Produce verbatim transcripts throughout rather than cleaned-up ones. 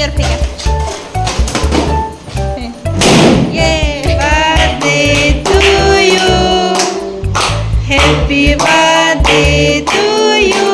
Yay. Birthday to you. Happy birthday to you.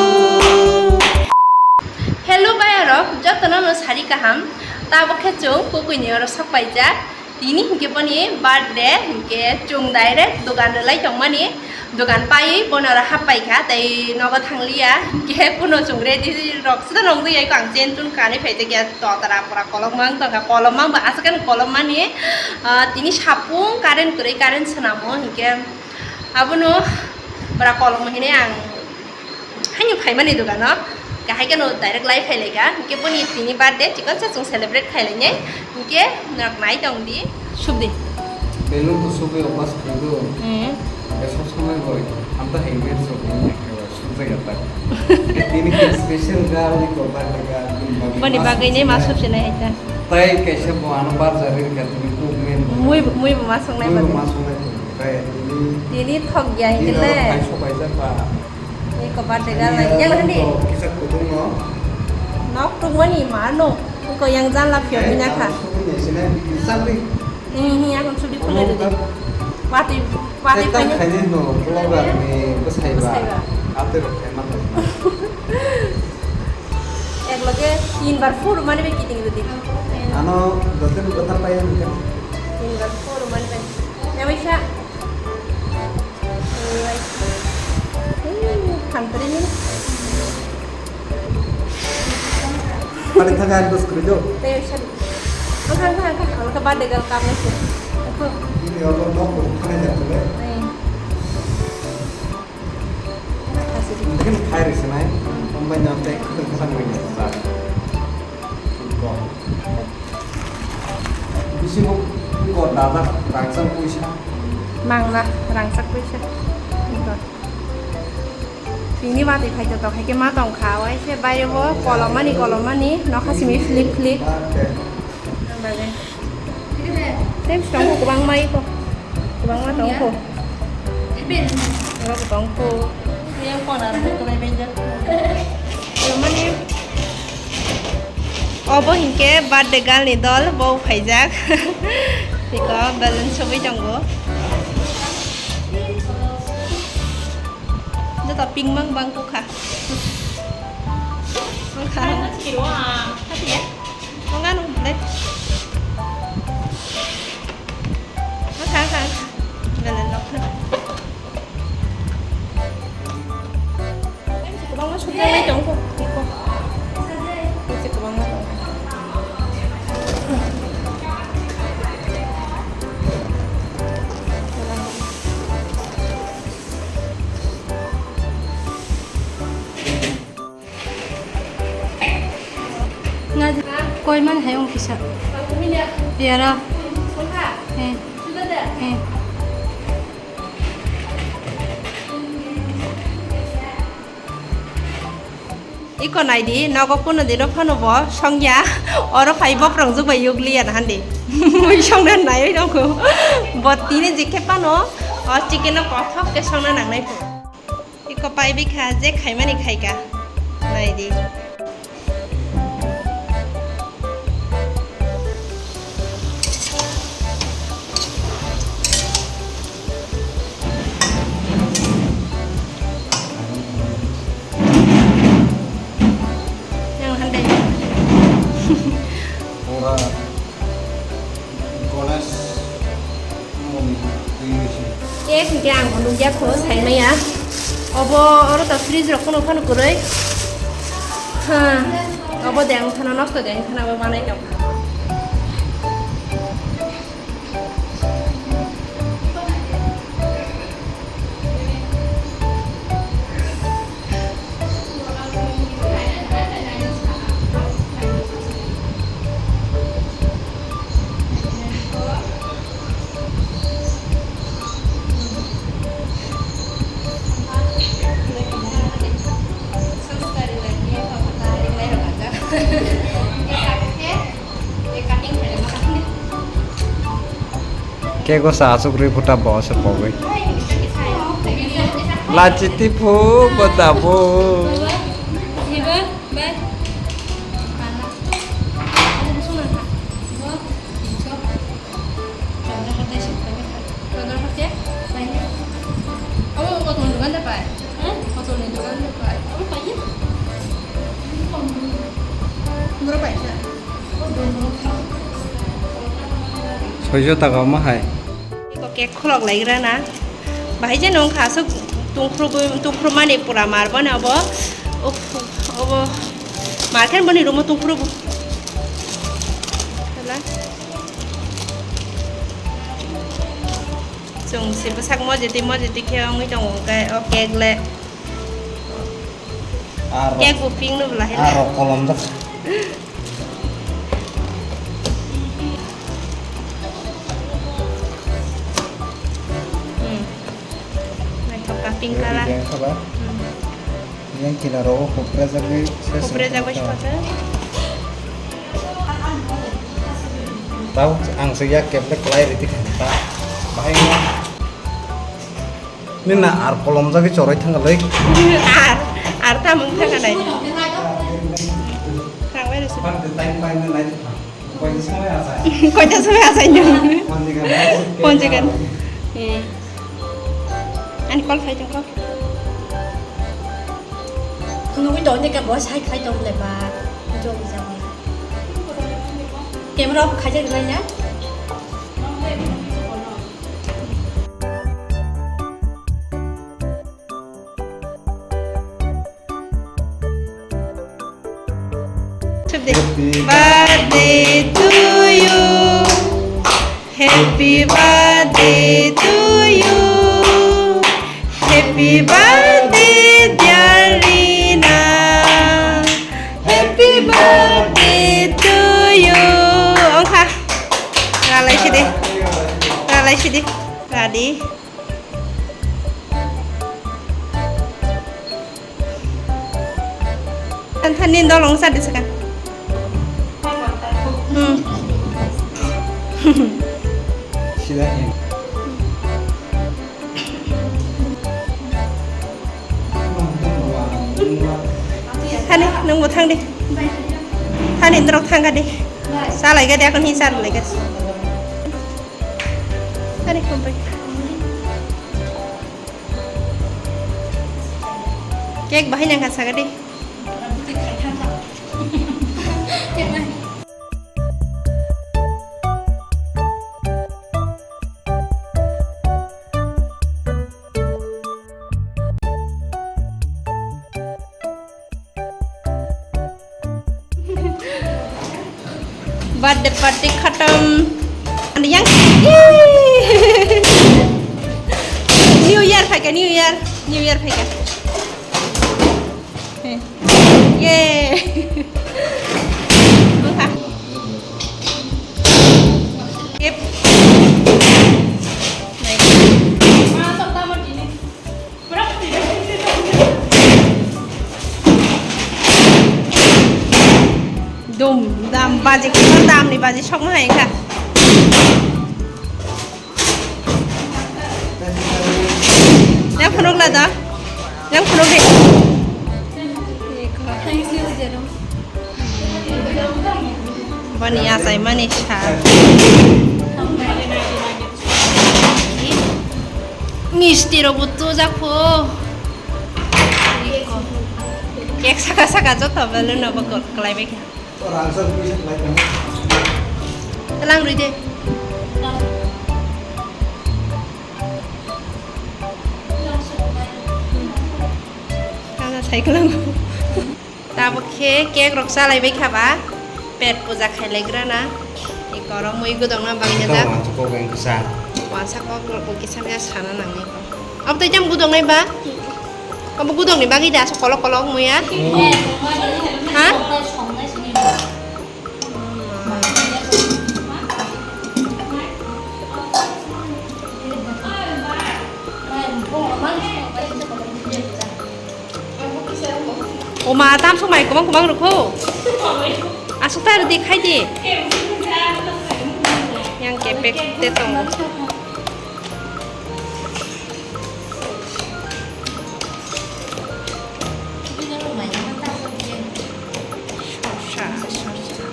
Hello bayarok, jotono no sari kaham. Tabok khe chwng kukuini oro sok paijak. Tini hinkhe boni birthday, hinkhe chwng direct dogan rwlai tongmani, dogan paiwi boni oro happai kha, tei nogo thangliya, hinkhe kuno chwng ready rok sida nongwi ai kho, ang chen chun kanwi phaijakya totara pora kolokma wng tongkha, kolokma wngba aswk ani kolokmani, ah, tini sapung current kwrwi, current swnamo, hinkhe abono pora kolokma hinwi ang Haino phaimani dogano, kahai kheno direct lai phailaikha, hinkhe boni tini birthday chikon sa chwng celebrate khailainai, hinkhe norok nai tongdi, subdi. Belun to subwi opas khudu. Hmm. Esa somoi boi, amta helmet so bini ekta subjak ata. Tini khe special girl ni ko birthday girl, bini bagwi Boni ma bagwi ne ma subsinai. Subsinai aita. Tai kaisa bo ano bar jari rikha tini kuk men. Mui, mui bo ma songnai Mui bo badi. Ma songnai tini. Tai tini Tini thok ya tini hinkhe le. Thai sopaijak ba. Eko birthday girl nai. Yang handi. Kisa kutung no. Nok tung mani ma no. Ko yang jan la phio bina kha. Kutung ni sini sabri. Hi hi, akon sudi khule didi. Wati, wati Ekdam paine. Khaini no vlogger ni bwsai ba. Bwsai ba. Ate rok khaima. Ek loge tin bar phuru mani be kiting didi. Ano doten bwthar pai ani kan. Tin bar phuru mani be. Yang bisa. Pantri ni. Pari thang ang dos kuri do. Tei sab. Ang kang kang kang ang ka birthday girl kam nasi. Aku. Ini orang mau bukan yang tu deh. Nih. Kasih. Mungkin khair sih nai. Pembanyak teh khasan banyak sa. Kok. Bisi bo kok dada rangchak puisa. Mangla rangchak puisa. Kok. Tini watwi phai to tong hai khe ma tong kha, waise baire bo kolomani kolomani nokha simi flip flip. Bagwi. Tei bwskango kwbangma iko. Kwbangma tong kho. Oro bo tong kho. Kolomani. Obo hinkhe birthday girl ni dol, bo phaijak. Tiko balloon sobwi tongo. Joto pink mang bang kukha. Wngkha. Wngkha nung le. Wngkha, wngkha, wngkha. Beleng nokha. Kwbangma sujak lai tong kho. Iko. Iko kwbangma tong. Koi man hai ong kisa. Piara. Eh. Eh. Iko naidi, nogo kuno dino phano bo songya, oro phai boprong jukbai yukliya na handi. Mui songna naiwi nongkho. Bo tini jikhe phano, o chicken no kothok khe songna nangnai pho. Iko pai bikha je khaimani khaika. Naidi. Yang handai. Ora Ganesh moni twi se. Cake hwnkhe ang bo nukya kho, saimaya. Obo, oro to fridge rok phano phano kwrwi. Ha, obo de ang thana nosto de ang thana bo manai tong. Cake o sa aswk rwi phuta bo se pogwi. Lachi tiphu bo da bo. Soijo taka omo hai. Eko cake khulok laigra na. Bahai je nung kha aswk tungkhrubu, tungkhrumani pura mar boni obo. Uf, obo mar khe boni room o tungkhrubu. Hala. Chwng se bwsak mojitwi mojitwi khe wngwi tongo hwnkhe o cake le. Cake bo pink no bwla hai. Aro kolom jak. Hmm. Naithok ka pink color. Yang kila rogo huprajagwi se. Huprajagwi se. Tau ang se yak kep de klai riti kha. Bahai. Nina ar kolom jagwi choroi thangkha loi. Ar, ar tamung thangkha nai. Thangbai rwsuk. Koita somoi asai nung? Ponjigan. Hmm. Ani call khai tong kok. Nugui tong de ka bo sai khai tong le ba. Jog jang. Camera off khai jak nai na. Happy birthday to you. Happy birthday to you. Happy birthday, dear Rina. Happy birthday to you. Ongkha. Ralai sidi. Ralai sidi. Radi. Than than ni dolong sa di sekan. Hmm. Sila yang. Thani, nung bo thang di. Thani, norok thang ka di. Salai ka di, akon hi salai ka di. Thani, kumpai. Cake bahai nang kha saka di. Birthday party khatam. Ani yang. New Year phaikha, New Year. New Year phaikha. Yay. Bangkha. Yep. Dum dam baji, kisa dam ni baji sokma hai kha. Yang phunuk la da. Yang phunuk di. Bani ya sai mani sa. Misti rok bo tujak pho. Cake saka saka joto balloon no bo kwlai bai kha. Talang rwi de. Tamo sai kwlango. Tabuk khe cake rok chalai bai kha ba, pet puja khailai gra na. Eko oro mui gudokna bagwi najak. Wansa kok wngkha sa. Wansa kok rok bo kisa misa sana nangni ko. Abo tei jang gudoknai ba? Abo gudokni bagwi da aswk kolok kolok muya? Ha? Oma, tam sok mai kwbang kwbang rwkho. Aswk ta rwdi, khai di. Yang kepek te tongo. Sorsa, sorsa.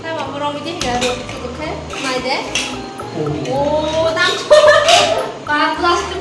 Tamo borok ni je hira rok khe nai de. O, tam. Ba plastic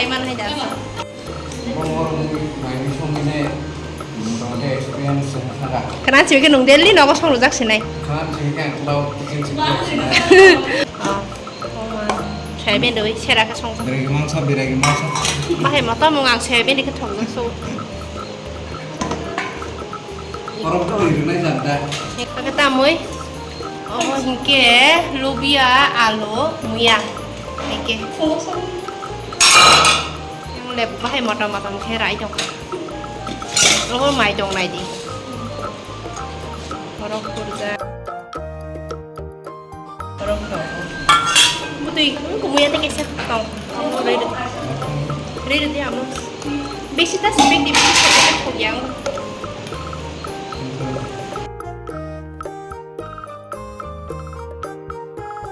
sai man hai da. Boro boro mui mai ni song ni ne, motamoti experience wng kha da. Khana chimi khe nwng daily nogo song rwjak sinai. Khana chimi khe ang cloud kitchen chef rwjak sinai. Oh, oh ma. Soyabean rwi sera khe song. Beragi mangsa, beragi mangsa. Bahai motom wng ang soyabean rwi khe thok jak so. Borok to rwnai jang da. Ekha khe tamwi. Omo hinkhe lubia, alu, muya. Hinkhe. Yang lep bahai motom motom khe rai tong. Omo mai tong nai di. Borok kurja. Borok tong. Butui, hmm, kumuya tei kaisa tong. Amo roi rw. Roi rw di amo. Besi ta sibek di, besi sibek di thok yang.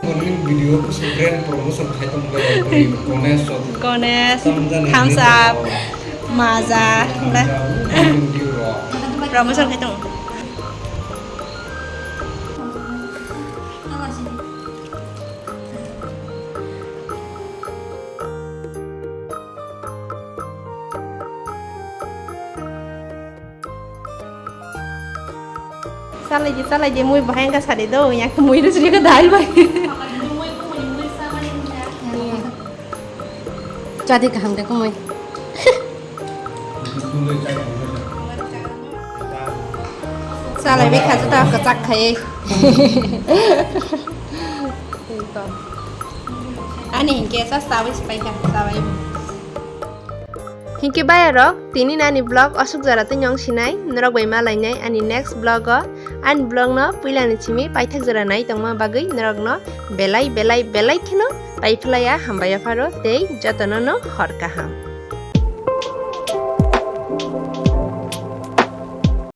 Morning video ko brand promotion khai tong ba, Ganesh Chaudhary. Ganesh, thumbs up, maza, thumbs up, video ro. Promotion khai tong. Salai di, salai di, mui bahai wngkha sadi do, yang mui rw sri kha dal bai. Chadi kaham de kumui. Salai bai kha jota kwchak khai. Ani hinkhe sa sawi spai kha, sawi. Hinkhe bayarok, tini nani vlog aswk jora twi nong sinai, norok bai malainai ani next vlog o. Ani vlog no puilani simi paithak jora nai tongma bagwi norokno belai belai belai kheno paiphlaiya hambai yapharo tei jotono no hor kaham.